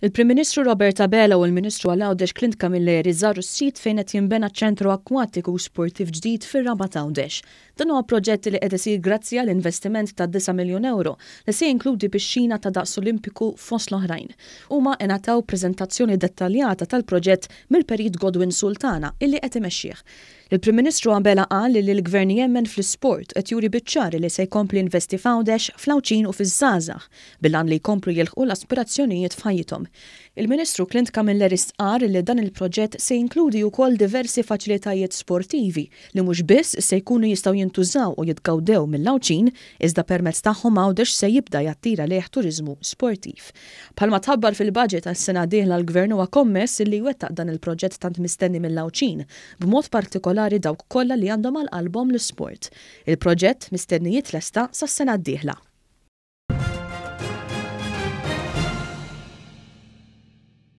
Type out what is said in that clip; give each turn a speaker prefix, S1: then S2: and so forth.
S1: Il-Prim Ministru Robert Abela u l-Ministru għal Għawdex Clint Camilleri żaru s-sit fejn qed jinbena ċentru akkwatiku u sportiv ġdid fir-Rabat Għawdex. Dan huwa proġett li qed isir grazzi għal investiment ta' 9 miljun ewro li se jinkludi pixxina ta' daqs Olimpiku fost l-oħrajn. Huma ingħataw preżentazzjoni dettaljata tal-proġett mill-Perit Godwin Sultana illi qed imexxih. Il-Prim Ministru Abela qal li l-Gvern jemmen fl-isport qed juri biċ-ċar li se jkompli jinvesti f'Għawdex, fl-Għawdxin u fiż-żgħażagħ bil-għan li jkomplu jilħqu l-aspirazzjonijiet f'ħajjithom. Il-Ministru Clint Camilleri stqarr li dan il-proġett se jinkludi wkoll diversi faċilitajiet sportivi li mhux biss se jkunu jistgħu jintużaw u jitgawdew mill-Għawdxin iżda permezz tagħhom Għawdex se jibda jattira lejh turiżmu sportiv. Bħalma tħabbar fil-budget għas-sena d-dieħla l-Gvern huwa kommess li jwettaq dan il-proġett tant mistenni mill-Għawdxin, b'mod partikolari dawk kollha li għandhom għal qalbhom l-isport. Il-proġett mistenni jitlesta sas-sena d-dieħla.